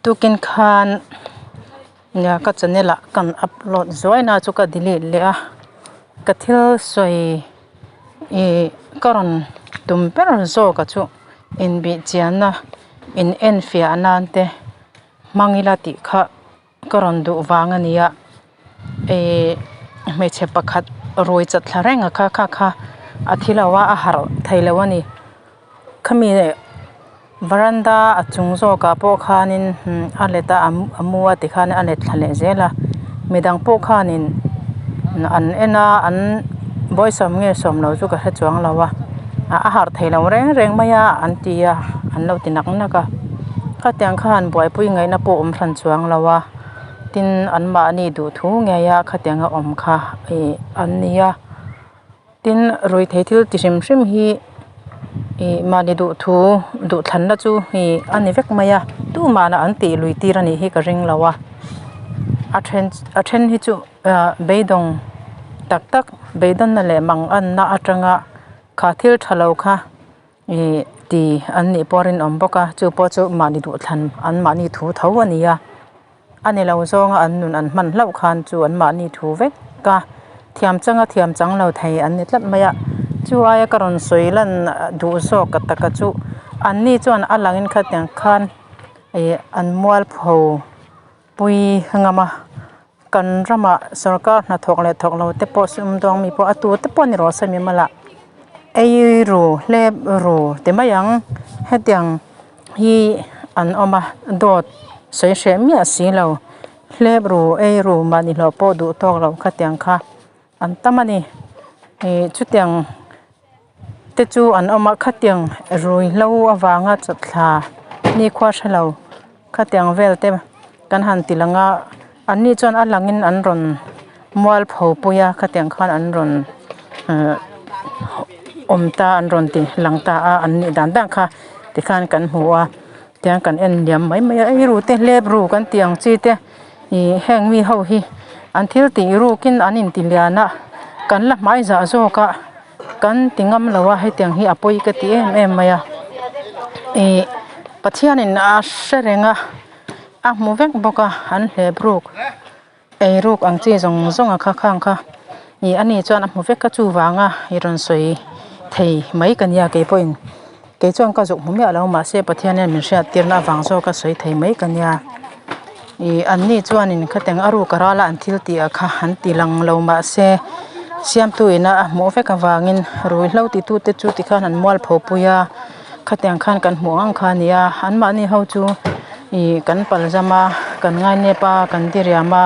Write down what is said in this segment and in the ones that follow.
Tukin khan nia ka channel ah kan upload zuai na chu ka delete leh a ka thil sawi ih ka rawn tum ber zawk a chu inbih chianna in enfiah nan te hmang ila tih kha. Ka rawn duh vang a nia ihh hmeichhe pakhat rui chat thla reng a kha kha kha a thi lo a a harh thei lo a ni khami varanda a chung zawkah pawh khanin a let a a mu a tikhan a let thla leh zel a midang pawh khanin an en a an bawihsawm nge sawm lo chu ka hre chuang lo a a harh thei lo reng reng mai a an ti a an lo ti nak nak a. Khatiang khan buaipui ngaihna pawh awm hran chuang lo a tin anmahni duhthu ngei a khatianga awm kha ih an ni a tin ruihtheih thil ti hrim hrim hi ih mahni duhthu duhthlanna chu ih a ni vek mai a tumahna an tih lui tir a nih hi ka ring lo a a then a then hi chu ah beidawng tak tak beidawnna leh manganna atanga kha thil tha lo kha. Ih ti an nih pawh a rinawm bawk a chu pawh chu mahni duhthlan an mahni thu tho a ni a a ni lo zawnga an nun an hman hlauh khan chu an mahni thu vek a thiam changa thiam chang lo thei an ni tlat mai a chu aia ka rawn sawi lan duh zawk ka taka chu an ni chuan a langin khatiang khan ih an mualpho pui ngam a kan ramah sorkar hnathawk leh thawk lo te pawh sumdawng mi pawh a tu te pawh ni rawh se mimal ah ei ru hlep ru ti mai ang hetiang hi an awm a dawt sawi hreh miah si lo hlep ru ei ru mahni hlawh pawh duh tawk lo khatiang kha an tam a ni ih chutiang te chu an awm a khatiang ruihhlo avanga chawthla nikhua hre lo khatiang vel te kan han ti lang a an ni chuan a langin an rawn mualpho pui a khatiang khan an rawn ehh awm ta an rawn ti lang ta a an nih dan dan kha tikhan kan hmu a tiang kan en liam mai mai a ei ru te hlep ru kan tih ang chi te ih heng mi ho hi an thil tih rukin an inti lian a kan la hmai zah zawk a. Kan ti ngam lo a hetiang hi a pawi ka ti em em mai a ih Pathianin a hre reng a a hmu vek bawk a an hlep ruk ei ruk ang chi zawng zawng a kha khang kha ih ani chuan a hmu vek a chuvanga i rawn sawi thei mai ka nia keipawhin kei chuan ka zuk hmu miah lo mahse Pathian hian min hriat tirna avang zawk a sawi thei mai ka nia ih an ni chuanin khatiang a ruk a rala an thil tih ah kha an ti lang lo mahse siamtu ina a hmuh vek avangin ruihhlo ti tu te chu tikhan an mualpho pui a khatiang khan kan hmuh ang kha a ni a anmahni ho chu ih kan palzam a kan ngainep a kan diriam a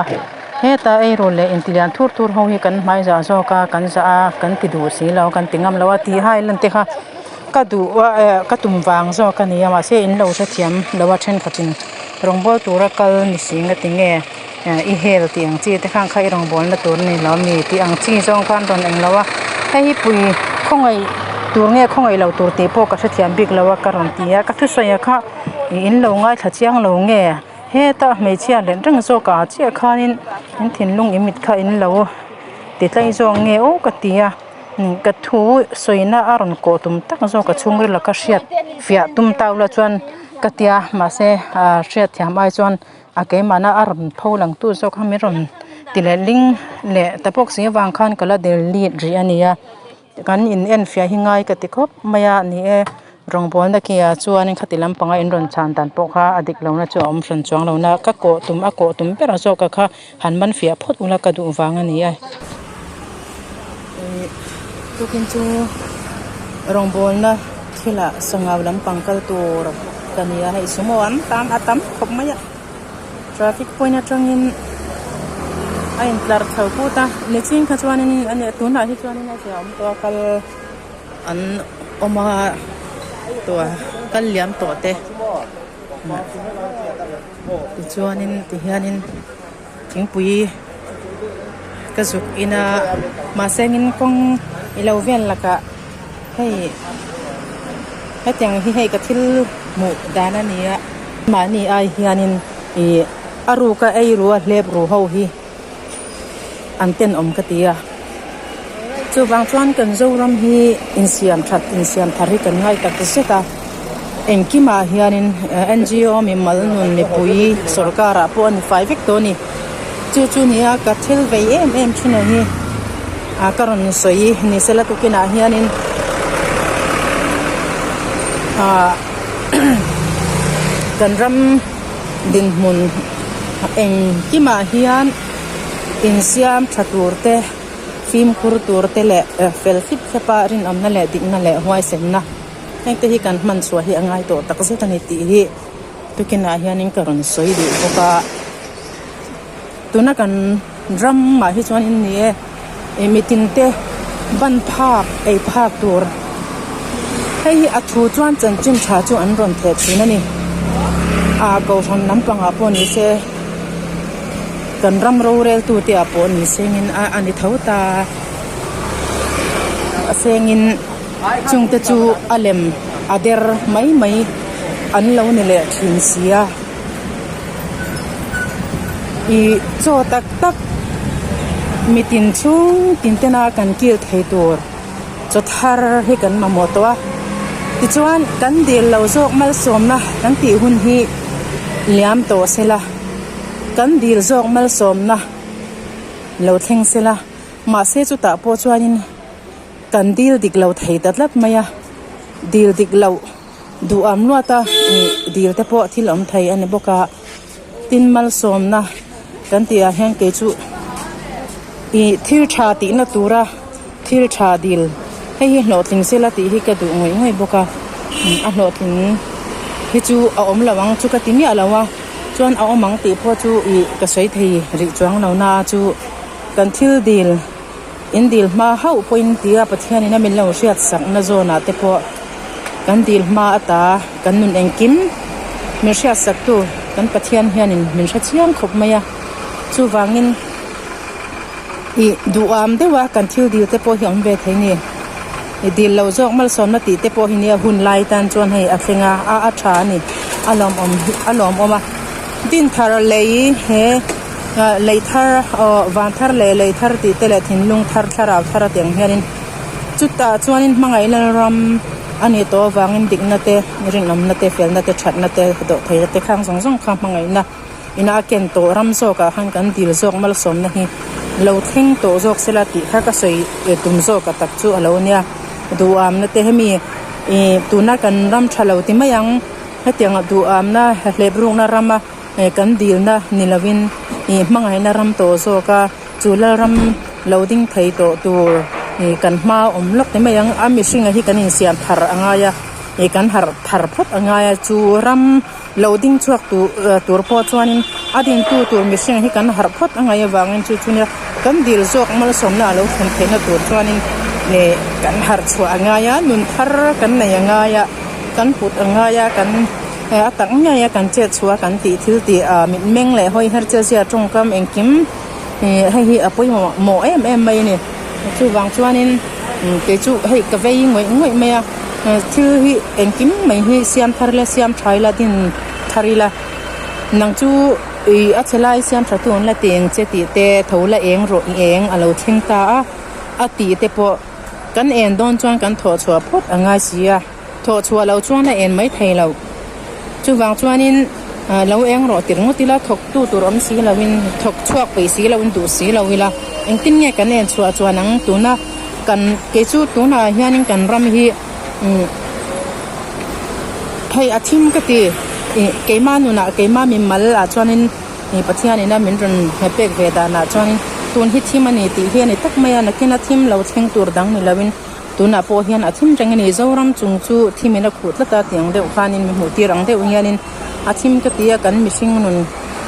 heta ei ru leh intilian thur thur ho hi kan hmai zah zawk a kan zah a kan ti duh si lo kan ti ngam lo a tih hai lan te kha. Ka duh a eh ka tum vang zawk a ni a mahse in lo hrethiam lo a thenkhatin rawngbawl tura kal ni si nga tinge eh i hel tih ang chi te khan kha i rawngbawlna tur a ni lo ami tih ang chi zawng khan rawn eng lo a hei hi pui khawngaih tur nge khawngaih lo tur tih pawh ka hrethiam bik lo a ka rawn ti a ka thusawi ah kha ih in lo ngaithla chiang lo nge heta hmeichhia let reng zawk ah chiah khanin in thinlung i mit kha in lo ti tlai zawk nge aw ka ti a. Ka thu sawina a rawn kawh tum tak zawk a chhungril a ka hriat fiah tum tau la chuan ka tia mahse ah hriatthiam ai chuan a keimahna a rawn pho lang tu zawk kha min rawn ti leh ling leh ta bawk si avang khan ka la delete rih a nia kan in en fiah hi ngai ka ti khawp mai a ni e rawngbawlna ki ah chuanin khati lampanga in rawn chhan dan pawh kha a dik lohna chu a awm hran chuang lo na ka kawh tum a kawh tum ber zawk a kha han man fiah phawt ula ka duh vang a ni a. Ih tukin chu rawngbawlna thilah sangau lampang kal tur ka ni a hei sumo an tam a tam khawp mai a traffic point atangin a intlar chho put a nichin kha chuanin a nia tunah hi chuanin a zia awm tawh a kal an awm a tawh a kal liam tawh te tichuanin tihianin. Thingpui ka zuk in a mahse engin kawng i lo vel lakah hei hetiang hi hei ka thil hmuh dan a ni a mahni ai hianin ih a ruka ei ru a hlep ru ho hi an tenawm ka ti a chuvang chuan kan Zoram hi insiam that insiam thar hi kan ngai tak zet a. Engkimah hianin NGO mimal nun mipui sorkarah pawh a ni fai vek tawh a ni. Chu chu nia ka thil vei em em thin ang hi ah ka rawn sawi ni sela tukinah hianin ah kan ram dinhmun engkimah hian insiam tha tur te fimkhur tur te leh fel thlip thlep a rinawmna leh dikna leh huaisenna hengte hi kan hman chhuah hi a ngai tawh tak zet a ni tih hi. Tukinah hianin ka rawn sawi duh bawk a, tuna kan ramah hi chuan in ni e, ih mitin te ban phak ei phak tur hei hi a thu chuan chanchin tha chu an rawn theh thin a ni, ah kohhran lampangah pawh ni se kan ram rorel tu te ah pawh ni sengin a a ni tho ta a sengin. Chungte chu a lem a der mai mai an lo ni leh thin si a ih chaw tak tak mitin chhung tin tena kan kil thei tur chaw thar hi kan mamawh tawh a tichuan kan dil lo zawk malsawmna kan tih hun hi liam tawh sela kan dil zawk malsawmna lo thleng sela mahse chutah pawh chuanin. Kan dil dik lo thei ta tlat mai a, dil dik loh duh am luat a ih dil te pawh thil awm thei a ni bawk a, tin malsawmna kan tih ah hian kei chu ih thil tha tih na tura thil tha dil hei hi hlawhtling sela tih hi ka duh ngawih ngawih bawk a, a hlawhtling hi chu a awm lo ang chu ka ti miah lo a, chuan a awm ang tih pawh chu ih ka sawi thei rih chuang lo na chu kan thil dil. In dil hma hauh pawhin tia Pathianin a min lo hriat sakna zawnah te pawh kan dil hma ata kan nun engkim min hriat saktu kan Pathian hianin min hre chiang khawp mai a, chuvangin ih duham deuha kan thil dil te pawh hi a awm ve thei ni. I dil lo zawk malsawmna tih te pawh hi nia hun lai tan chuan hei a thleng a, a a tha a ni a lawmawm a lawmawm a Dinthar lei he. Lei thar aw van thar leh lei thar tih te leh thinlung thar thlarau thar a tih ang hianin chutah chuanin hmangaih lalram a nih tawh avangin dikna te rinawmna te felna te thatna te dawhtheihna te khang zawng zawng kha hmangaihna ina a ken tawh ram zawkah khan kan dil zawk malsawmna hi lo thleng tawh zawk sela tih kha ka sawi tum zawk a tak chu a lo nia duhamna te hemi ih tuna kan ram tha lo ti mai ang hetiang duhamna hlep rukna rama. Eh kan dilna ni lovin ih hmangaihna ram tawh zawk a chu lalram lo ding thei tawh tur ih kan hma awm lawk te mai ang a mihringa hi kan insiam thar a ngai a ih kan harh thar phawt a ngai a chu ram lo ding chhuak tur tur pawh chuanin a dintu tur mihring hi kan harh phawt a ngaih avangin chu chu nia kan dil zawk malsawmna a lo thlen theihna tur chuanin ih kan harh chhuah a ngai a nun thar kan nei a ngai a kan put a ngai a kan. A tak ngei a kan chet chhuah a kan tih thil tih ah mitmeng leh hawi her che zia tawngkam engkim ih hei hi a pawimawh mawh em em mai a ni chuvang chuanin kei chu hei ka vei ngawih ngawih mai a thil hi engkim mai hi siam thar ila siam tha ila din thar ila nang chu ih a chhe lai siam tha tu an la ti eng che tih te tho la eng rawh eng a lo thleng ta a a tih te pawh kan en dawn chuan kan thawh chhuah phawt a ngai si a. Thawh chhuah loh chuan a en mai thei lo. Chuvang chuanin lo eng rawh tir ngawt ila, thawktu tur awm si loin, thawk chhuak peih si loin, duh si lo ila. Engtin nge kan en chhuah chuan ang tuna kan kei chu tunah hianin kan ram hi hei a thim ka ti. Ih keimah nunah keimah mimal ah chuanin ih Pathianina min rawn pek ve danah chuanin tun hi thim a ni tih hi a ni tak mai a, nakina thim lo thleng tur dang ni loin. Tunah pawh hian a thim reng a ni. Zoram chung chu thimin a khuh tlat a tih ang deuh khanin mi hmuh tir ang deuh hianin a thim ka ti a kan mihring nun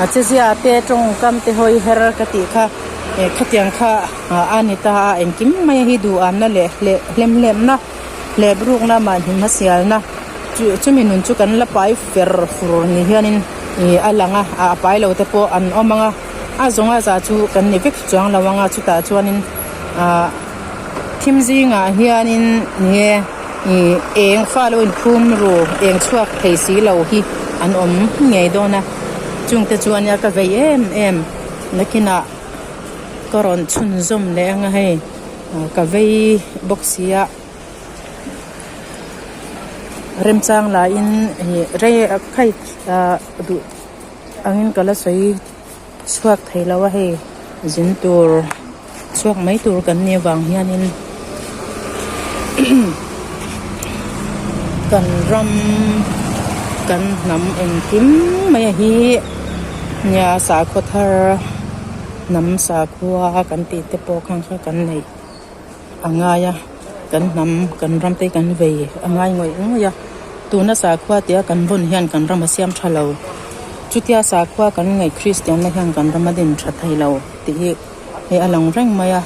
a chezia te tawngkam te hawi her ka tih kha eh khatiang kha a ni ta a engkim mai hi duhamna leh hleh hlemhlemna hlep rukna mahni hmasialna chu chumi nun chu kan la pai fer fur ni hianin ih a lang a a pai lo te pawh an awm ang a a zawnga za chu kan ni vek chuang lo ang a chutah chuanin ah. Thim zingah hianin nge ih eng fa lo inphum ru eng chhuak thei si lo hi an awm ngei dawn a chungte chu ania ka vei em em nakinah ka rawn chhunzawm leh anga hei ka vei bawk si a. Remchang lahin ih rei khai ah duh angin ka la sawi chhuak thei lo a hei zin tur chhuak mai tur kan nih avang hianin kan ram kan hnam engkim mai a hi nia sakhaw thar hnam sakhua kan tih te pawh khan kha kan neih a ngai a kan hnam kan ram te kan vei a ngai ngawih ngawih a tuna sakhua tia kan vawn hian kan ram a siam tha lo chutia sakhua kan ngaih kristian na hian kan ram a din tha thei lo tih hi hei a lang reng mai a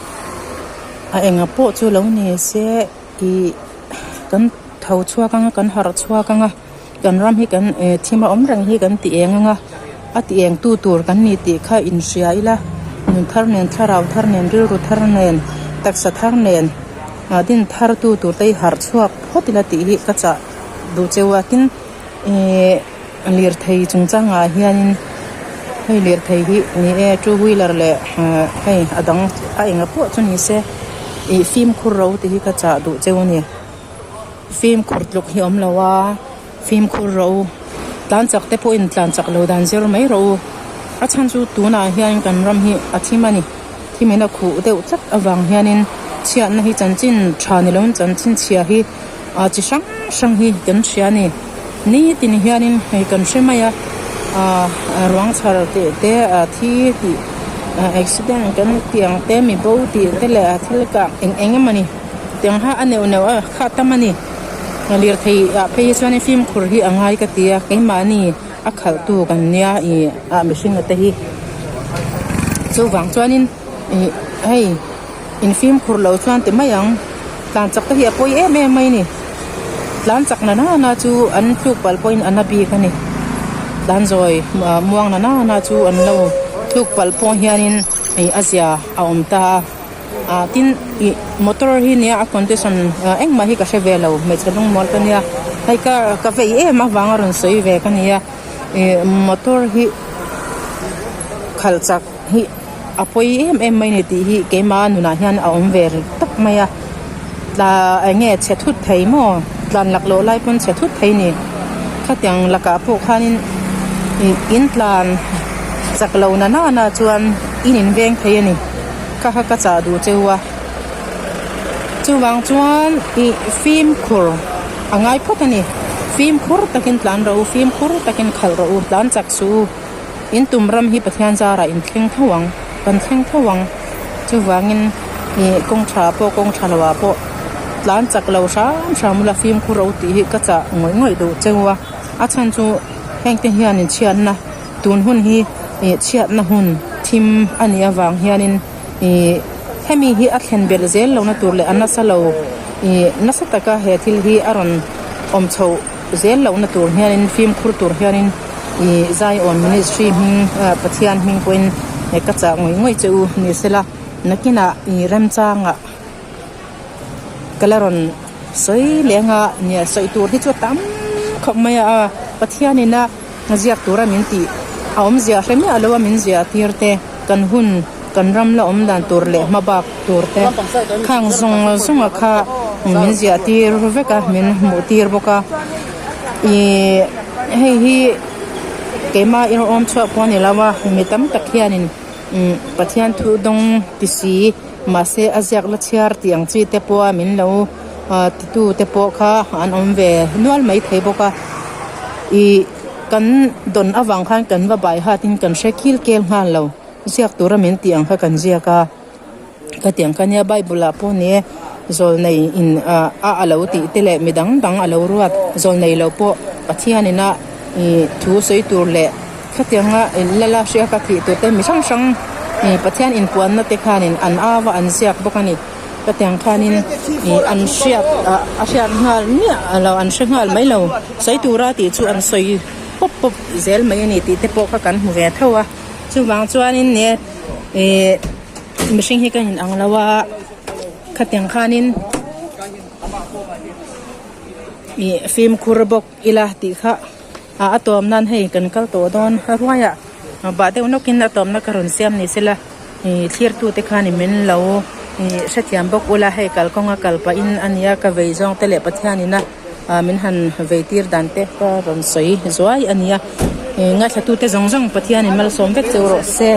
a enga pawh chu lo ni se ih kan tho chhuak anga kan harh chhuak anga kan ram hi kan eh thim a awm reng hi kan ti eng anga a ti eng tu tur kan ni tih kha inhria ila nun thar nen thlarau thar nen rilru thar nen taksa thar nen ah din thar tu tur te hi harh chhuak phawt ila tih hi ka chah duh cheu a tin ihh lirthei chungchangah hianin hei lirthei hi ni e two wheeler leh ah hei a dang a enga pawh chu ni se ih fimkhur ro tih hi ka chah duh cheu a ni fimkhur tluk hi a awm lo a fimkhur ro tlan chak te pawhin tlan chak lo dan zir mai rawh u a chhan chu tunah hian kan ram hi a thim a ni thim in a khuh deuh tlat avang hianin chhiatna hi chanchin tha ni lovin chanchin chhia hi ah chi hrang hrang hi kan hria a ni nitin hianin hei kan hre mai a ah ruang chhar tih te ah thi tih ah accident kan tih ang te mi bo tih te leh a thil kah eng eng emaw ni tiang kha a neuh neuh a kha tam a ni lirthei ah phei hi chuanin fimkhur hi a ngai ka ti a keimahni a khalh tu kan nia ih ah mihring a te hi chuvang chuanin ih hei. In fimkhur lo chuan ti mai ang tlan chak te hi a pawi em em mai a ni tlan chak na nana chu an tluk palh pawhin a na bik a ni tlan zawi ah muang na nana chu an lo tluk palh pawh hianin ih a zia a awm ta a ah tin ih motor hi nia a condition ah engmah hi ka hre ve lo hmeichhe lungmual ka nia hei ka ka vei em avanga rawn sawi ve ka nia ih motor hi khalh chak hi. A pawi em em mai a ni tih hi keima nunah hian a awm ve ri tawp mai a tla eng nge chhe thut thei maw tlan lak loh lai pawn chhe thut thei a ni khatiang lakah pawh khanin ih in tlan chak lo na nana chuan in in veng thei a ni kha kha ka chah duh cheu a chuvang chuan ih fimkhur a ngai phawt a ni fimkhur takin tlan rawh u fimkhur takin khalh rawh u tlan chak suh u. In tum ram hi Pathian zarah in thleng tho ang, kan thleng tho ang. Chuvangin ih kawng tha pawh kawng tha loah pawh tlan chak lo hram hram ula fimkhur ro tih hi ka chah ngawih ngawih duh cheu a. A chhan chu heng te hianin chhiatna tun hun hi ih chhiatna hun thim a nih avang hianin ih hemi hi a thlen belh zel lohna tur leh a nasa lo ih nasa taka he thil hi a rawn awm chhoh zel lohna tur hianin fimkhur tur hianin. Ih Zion Ministry hming ah Pathian hming pawhin eh ka chah ngawih ngawih che u ni sela nakinah ih remchangah ka la rawn sawi leh anga nia sawi tur hi chu a tam khawp mai a Pathianin a ziak tura min tih a awmzia hre miah lo a min ziah tir te kan hun kan ram la awm dan tur leh hma bak tur te khang zawng zawng a kha min ziah tir vek a min hmuh tir bawk a ih hei hi keimah inawm chhuak pawh a ni lo a mi tam tak hianin umm Pathian thu dawng ti si mahse a ziak la chhiar tih ang chi te pawha min lo ah titu te pawh kha an awm ve nual mai thei bawk a ih kan dawn avang khan kan va bai hatin kan hre kil kel nghal lo ziak tura min tih ang kha kan ziak a. Ka tiang kha nia bible ah pawh ni e zawlnei in ah a a lo tih te leh mi dang dang a lo ruat zawlnei lo pawh Pathian in a ih thu sawi tur leh khatianga lala hriaka thih tur te mi hrang hrang ih Pathian inpuanna te khanin an au a an ziak bawk a ni ka tiang khanin ih an hriat ah a hriat nghal miah lo an hre nghal mai lo sawi tura tih chu an sawi pawp pawp zel mai a ni tih te pawh kha kan hmu ve tho a chuvang chuanin nia ih. Mihring hi ka in ang lo a khatiang khanin ih fimkhur bawk ila tih kha ah a tawm nan hei kan kal tawh dawn a ruaiah bah deuh nawkin a tawmna ka rawn siam ni sela ih thlir tute khanin min lo ih hrethiam bawk ula hei kalkawnga kal pahin a nia ka vei zawng te leh Pathianin a. Min han vei tir dan te ka rawn sawi zuai a nia. Ngaithlatute zawng zawng Pathianin malsawm vek cheu rawh se.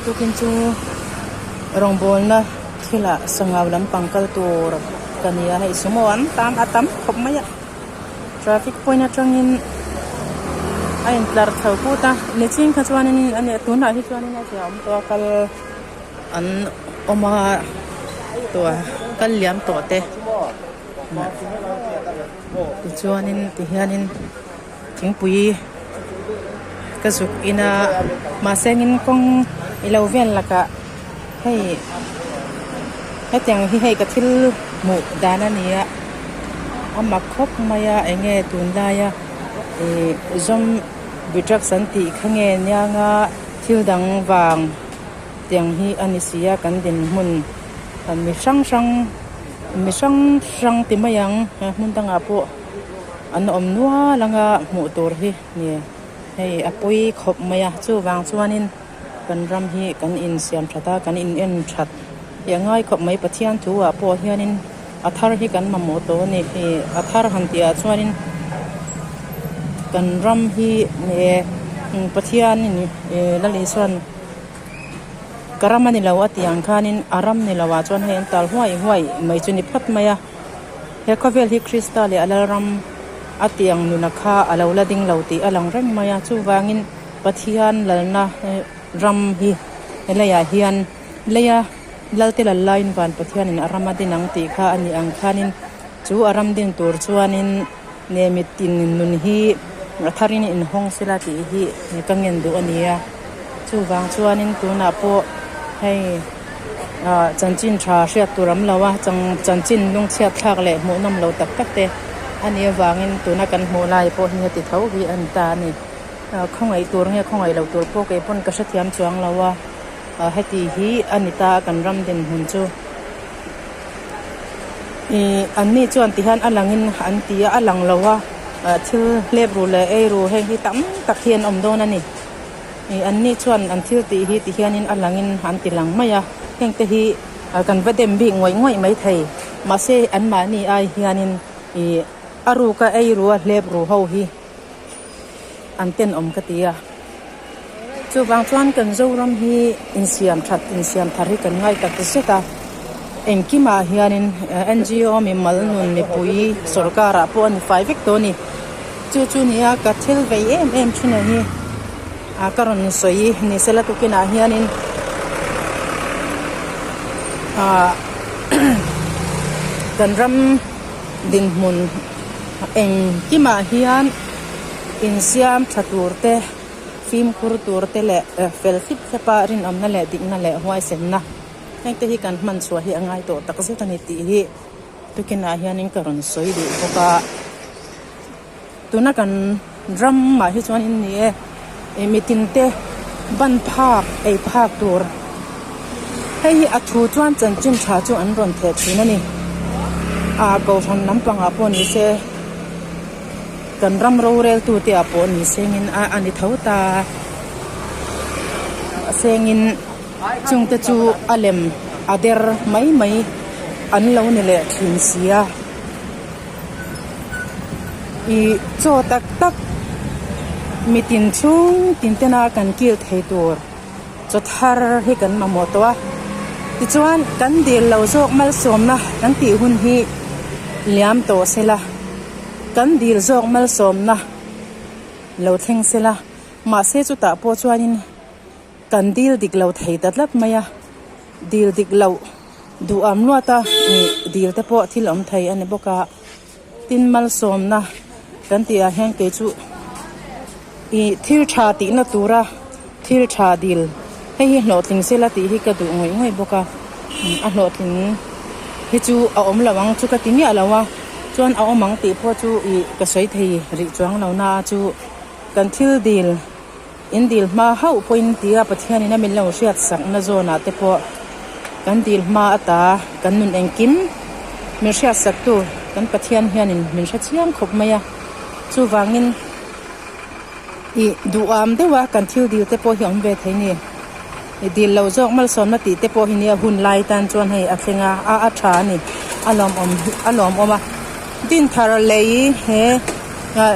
Tukin chu rawngbawlna thilah sangau lampang kal tur ka ni a, hei sumo an tam a tam khawp mai a, traffic point atangin a intlar chho put a, nichin kha chuanin a nia tunah hi chuanin a zia awm tawh a kal an awm a tawh a kal liam tawh te tichuanin tihianin. Thingpui ka zuk in a mahse engin kawng i lo vel lakah hei hetiang hi hei ka thil hmuh dan a ni a a mak khawp mai a eng nge tunlaia ih zawm bi drugs an tih kha nge niang a thil dang vang tiang hi a ni si a kan dinhmun mi hrang hrang mi hrang hrang ti mai ang hmun dangah pawh. An awm nual anga hmuh tur hi ni hei a pawi khawp mai a chuvang chuanin kan ram hi kan insiam that a kan in en that hi a ngai khawp mai Pathian thu ah pawh hianin a thar hi kan mamawh tawh a ni ih a thar han tih ah chuanin kan ram hi ni Pathian ih Lal Isuan ka ram a ni lo a tih ang khanin a ram ni lo ah chuan hei an tal huai huai mai chu ni phawt mai a. He khawvel hi Krista leh a Lalram a tih ang nuna kha a lo la ding lo tih a lang reng mai a. Chuvangin Pathian lalna ram hi leiah hian leia Lalte lal laiin van Pathianin a ram a din ang tih kha a nih ang khanin chu a ram din tur chuanin nehmit in nun hi a tharin inhawng sela tih hi ka ngen duh a ni a. Chuvang chuanin tunah pawh hei. Ah chanchin tha hriat tur awm lo a chanchin lungchhiat thlak leh hmuh nawm lo tak tak te a nih avangin tuna kan hmuh lai pawh hi heti tho hi a ni ta a ni. Ah khawngaih tur nge khawngaih loh tur pawh kei pawn ka hrethiam chuang lo a ah heti hi a ni ta a kan ram dinhmun chu. Ih an ni chuan ti hian a langin an ti a a lang lo a ah thil hlep ru leh ei ru heng hi tam tak hi an awm dawn a ni. Ih an ni chuan an thil tih hi ti hianin a langin an ti lang mai a, heng te hi kan va dem bik ngawih ngawih mai thei. Mahse anmahni ai hianin ih a ruka ei ru a hlep ru ho hi an tenawm ka ti a. Chuvang chuan kan Zoram hi insiam that insiam thar hi kan ngai tak zet a, engkimah hianin NGO mimal nun mipui sorkarah pawh a ni fai vek tawh a ni. Chu chu nia ka thil vei em em thin a hi ah ka rawn sawi ni sela tukinah hianin ah kan ram dinhmun engkimah hian insiam tha tur te fimkhur tur te leh fel hlip hlep a rinawmna leh dikna leh huaisenna hengte hi kan hman chhuah hi a ngai tawh takzet a ni tih hi. Tukinah hianin ka rawn sawi duh bawk a, tuna kan ramah hi chuan in ni e, ih mitin te ban phak ei phak tur hei hi a thu chuan chanchin tha chu an rawn theh thin a ni, ah kohhran lampangah pawh ni se kan ram rorel tute ah pawh ni sengin a a ni tho ta sengin. Chungte chu a lem a der mai mai an lo ni leh thin si a. Ih chaw tak tak Mitin chhung tin tena kan kil thei tur chaw thar hi kan mamawh tawh a. Tichuan kan dil lo zawk malsawmna kan tih hun hi liam tawh sela, kan dil zawk malsawmna lo thleng sela, mahse chutah pawh chuanin kan dil dik lo thei ta tlat mai a, dil dik loh duham luata ih dil te pawh thil awm thei a ni bawk a. Tin malsawmna kan tih ah hian kei chu ih thil tha tihna tura thil tha dil hei hi hlawhtling sela tih hi ka duh ngawih ngawih bawk a a hlawhtling hi chu a awm lo ang chu ka ti miah lo a chuan a awm ang tih pawh chu ih ka sawi thei rih chuang lo na chu kan thil dil in dil hma hauh pawhin tia Pathianin a min lo hriat sakna zawnah te pawh kan dil hma ata kan nun engkim min hriat saktu kan Pathian hianin min hre chiang khawp mai a chuvangin ih duham deuha kan thil dil te pawh hi a awm ve thei a ni ih dil lo zawk malsawmna tih te pawh hi nia hun lai tan chuan hei a thleng a a a tha a ni a lawmawm a lawmawm a dinthar lei he.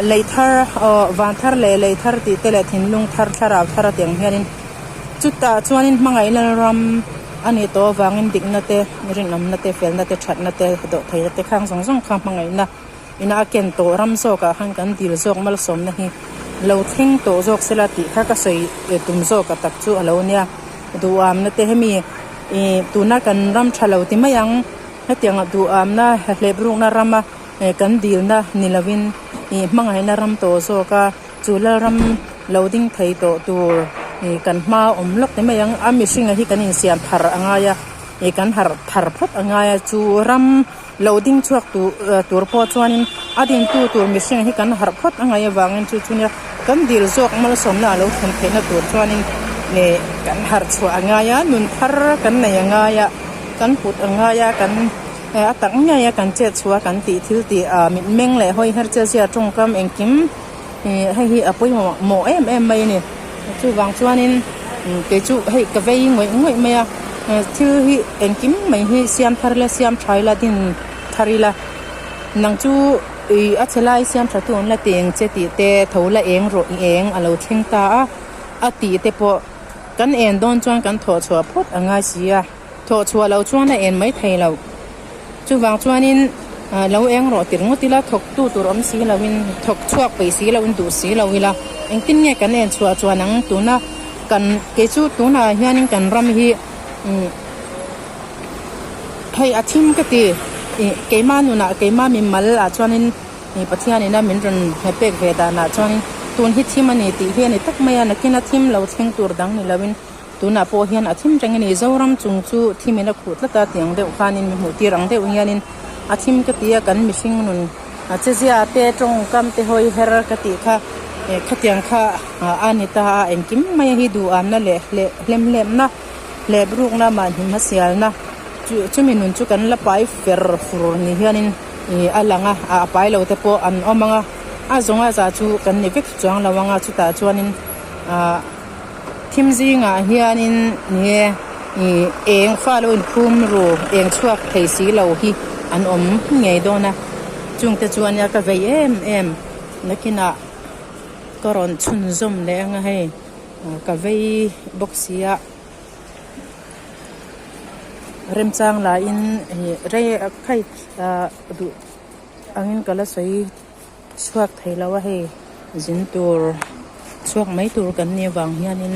Lei thar aw van thar leh lei thar tih te leh thinlung thar thlarau thar a tih ang hianin chutah chuanin hmangaih lalram a nih tawh avangin dikna te rinawmna te felna te thatna te dawhtheihna te khang zawng zawng kha hmangaihna ina a ken tawh ram zawkah khan kan dil zawk malsawmna hi lo thleng tawh zawk sela tih kha ka sawi tum zawk a tak chu a lo nia duhamna te hemi ih tuna kan ram tha lo ti mai ang hetianga duhamna hlep rukna rama. He kan dilna ni lovin ih hmangaihna ram tawh zawk a, chu lalram lo ding thei tawh tur ih kan hma awm lawk ti mai ang, a mihringa hi kan insiam thar a ngai a, ih kan harh thar phawt a ngai a, chu ram lo ding chhuak tur tur pawh chuanin a dintu tur mihringa hi kan harh phawt a ngaih avangin chu chu nia kan dil zawk malsawmna a lo thlen theihna tur chuanin ih kan harh chhuah a ngai a, nun thar kan nei a ngai a, kan put a ngai a, kan. A tak ngei a kan chet chhuah a kan tih thil tih ah mitmeng leh hawi her che zia tawngkam engkim ih hei hi a pawimawh mawh em em mai a ni chuvang chuanin kei chu hei ka vei ngawih ngawih mai a thil hi engkim mai hi siam thar ila siam tha ila din thar ila nang chu ih a chhe lai siam tha tu an la ti ang che tih te tho la eng rawh i eng a lo thleng ta a a tih te pawh kan en dawn chuan kan thawh chhuah phawt a ngai si a. Thawh chhuah loh chuan a en mai thei lo. Chuvang chuanin lo eng rawh tir ngawt ila, thawktu tur awm si loin, thawk chhuak peih si loin, duh si lo ila, engtin nge kan en chhuah chuan ang tuna kan kei chu tunah hianin kan ram hi hei a thim ka ti. Ih keimah nunah keimah mimal ah chuanin ih Pathianin a min rawn pek ve danah chuanin tun hi thim a ni tih hi a ni tak mai a, nakin a thim lo thleng tur dang ni loin. Tunah pawh hian a thim reng a ni. Zoram chung chu thimin a khuh tlat a tiang deuh khanin mi hmuh tir ang deuh hianin a thim ka ti a kan mihring nun a chezia te tawngkam te hawi her ka tih kha eh khatiang kha a ni ta a engkim mai hi duhamna leh hleh hlemhlemna hlep rukna mahni hmasialna chu chumi nun chu kan la pai fer fur ni hianin ih a lang a a pai lo te pawh an awm ang a a zawnga za chu kan ni vek chuang lo ang a chutah chuanin ah. Thim zingah hianin nge ih eng fa lo inphum ru eng chhuak thei si lo hi an awm ngei dawn a chungte chu ania ka vei em em nakinah ka rawn chhunzawm leh anga hei ka vei bawk si a remchang lahin ih rei khai ah duh angin ka la sawi. Chhuak thei lo a hei zin tur chhuak mai tur kan nih avang hianin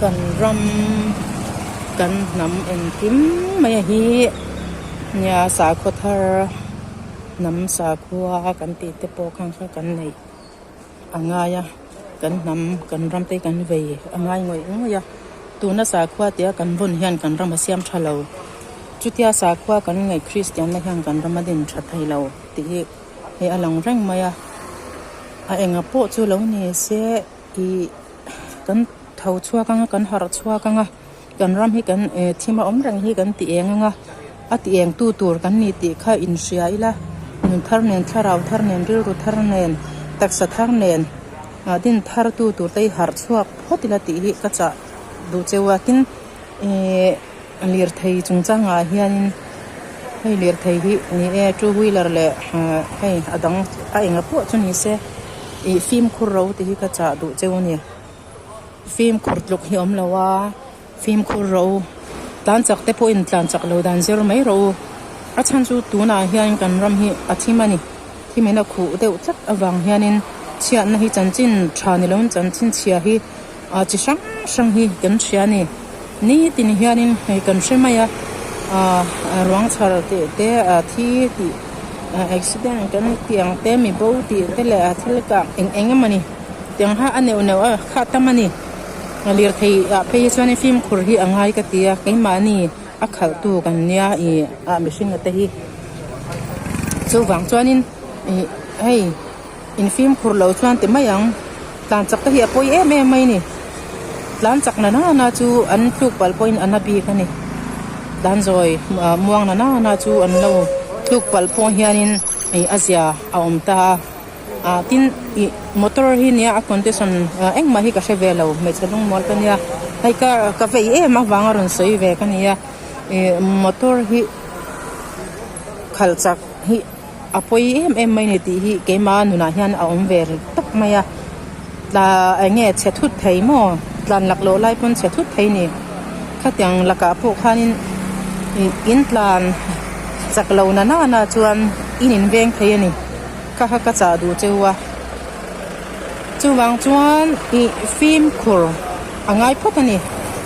kan ram kan hnam engkim mai a hi nia sakhaw thar hnam sakhua kan tih te pawh khan kha kan neih a ngai a kan hnam kan ram te kan vei a ngai ngawih ngawih a tuna sakhua tia kan vawn hian kan ram a siam tha lo chutia sakhua kan ngaih kristian na hian kan ram a din tha thei lo tih hi hei a lang reng mai a a enga pawh chu lo ni se ih kan tho chhuak anga kan harh chhuak anga kan ram hi kan eh thim a awm reng hi kan ti eng anga a ti eng tu tur kan ni tih kha inhria ila nun thar nen thlarau thar nen rilru thar nen taksa thar nen ah din thar tu tur te hi harh chhuak phawt ila tih hi ka chah duh cheu a tin ihh lirthei chungchangah hianin. Hei lirthei hi ni e two wheeler leh hei a dang a enga pawh chu ni se ih fimkhur ro tih hi ka chah duh cheu a ni. Fimkhur tluk hi awm lo a fimkhur ro tlan chak te pawhin tlan chak lo dan zir mai rawh u. A chhan chu tunah hian kan ram hi a thim a ni. Thimin a khuh deuh tlat avang hianin chhiatna hi chanchin tha ni loin chanchin chhia hi ah chi hrang hrang hi kan hria a ni. Nitin hianin hei kan hre mai a ah ruang chhar tih te ah thi tih ah accident kan tih ang te mi bo tih te leh ah thil kah eng eng emaw ni tiang kha a neuh neuh a kha tam a ni. Lirthei ah phei hi chuanin fimkhur hi a ngai ka ti a keimahni a khalh tu kan nia ih ah mihring a te hi chuvang chuanin ih hei in fimkhur lo chuan ti mai ang tlan chak te hi a pawi em em mai a ni tlan chak na nana chu an tluk palh pawhin a na bik a ni tlan zawi ah muang na nana chu an lo tluk palh pawh hianin ih a zia a awm ta a. Ah tin ih motor hi nia a condition ah engmah hi ka hre ve lo hmeichhe lungmual ka nia hei ka ka vei em avanga rawn sawi ve ka nia ih motor hi khalh chak hi a pawi em em mai a ni tih hi keima nunah hian a awm ve tawp mai a tla eng nge chhe thut thei maw tlan lak loh lai pawn chhe thut thei a ni khatiang lakah pawh khanin ih in tlan chak lo na nana chuan in inveng thei a ni. Ka kha ka chah duh cheu a, chuvang chuan ih fimkhur a ngai phawt a ni.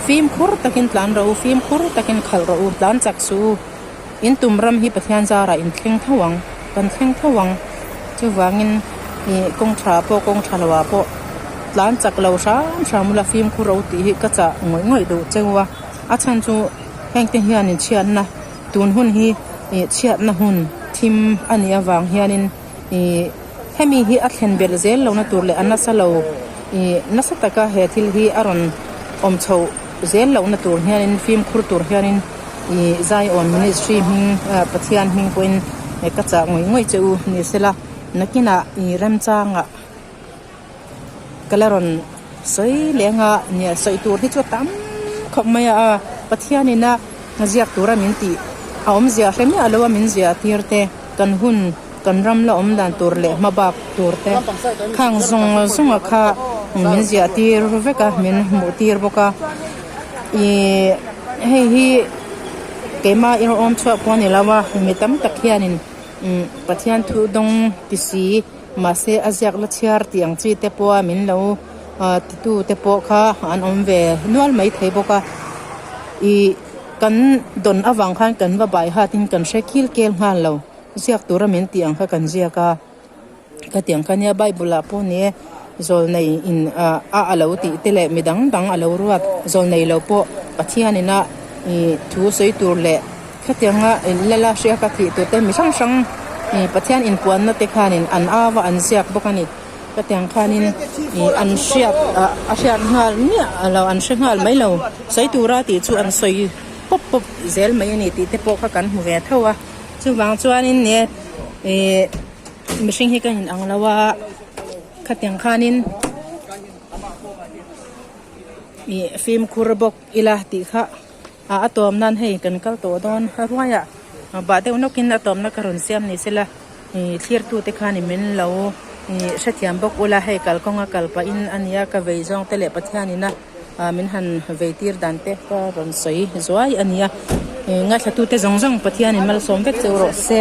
Fimkhur takin tlan rawh u, fimkhur takin khalh rawh u, tlan chak suh u. In tum ram hi Pathian zarah in thleng tho ang, kan thleng tho ang. Chuvangin ih kawng tha pawh kawng tha lo ah pawh tlan chak lo hram hram ula fimkhur rawh u tih hi ka chah ngawih ngawih duh cheu a. A chhan chu hengte hianin chhiatna. Tun hun hi ih chhiatna hun thim a nih avang hianin ih hemi hi a thlen belh zel lohna tur leh a nasa lo ih nasa taka he thil hi a rawn awm chhoh zel lohna tur hianin fimkhur tur hianin ih Zion Ministry hming ah Pathian hming pawhin ka chah ngawih ngawih che u ni sela nakinah ih remchangah Ka la rawn sawi leh anga nia sawi tur hi chu a tam khawp mai a Pathianin a ziak tura min tih a awmzia hre miah lo a min ziah tir te kan hun kan ram la awm dan tur leh hma bak tur te khang zawng zawng a kha min ziah tir vek a min hmuh tir bawk a ihh hei hi keimah inawm chhuak pawh a ni lo a mi tam tak hianin umm Pathian thu dawng ti si. Mahse a ziak la chhiar tih ang chi te pawha min lo titu te pawh kha an awm ve nual mai thei bawk a. Ih kan dawn avang khan kan va bai hat in kan hre khil kel nghal lo. Ziak tura min tih ang kha kan ziak a. Khatiang kha nia Bible ah pawh ni e zawlnei in a a lo tih te leh midang dang a lo ruat zawlnei lo pawh Pathian ina ih thu sawi tur leh Khatianga lala hria ka thih tur te mi hrang hrang ih Pathian inpuanna te khanin an au a an ziak bawk a ni. Khatiang khanin ih an hriat ah a hriat nghal miah lo an hre nghal mai lo. Sawi tura tih chu an sawi pawp pawp zel mai a ni tih te pawh kha kan hmu ve tho a. Chuvang chuanin nia ih mihring hi ka inang lo a khatiang khanin ih fimkhur bawk ila tih kha. Ah a tawm nan hei kan kal tawh dawn a ruai ah bah deuh nawk in a tawmna ka rawn siam ni sela ih thlir tu te khan in min lo ih hrethiam bawk ula hei kalkawng a kal pah in a nia ka vei zawng te leh Pathian in a ah min han vei tir dan te ka rawn sawi zuai a nia ih ngaithla tu te zawng zawng Pathian in malsawm vek cheu rawh se.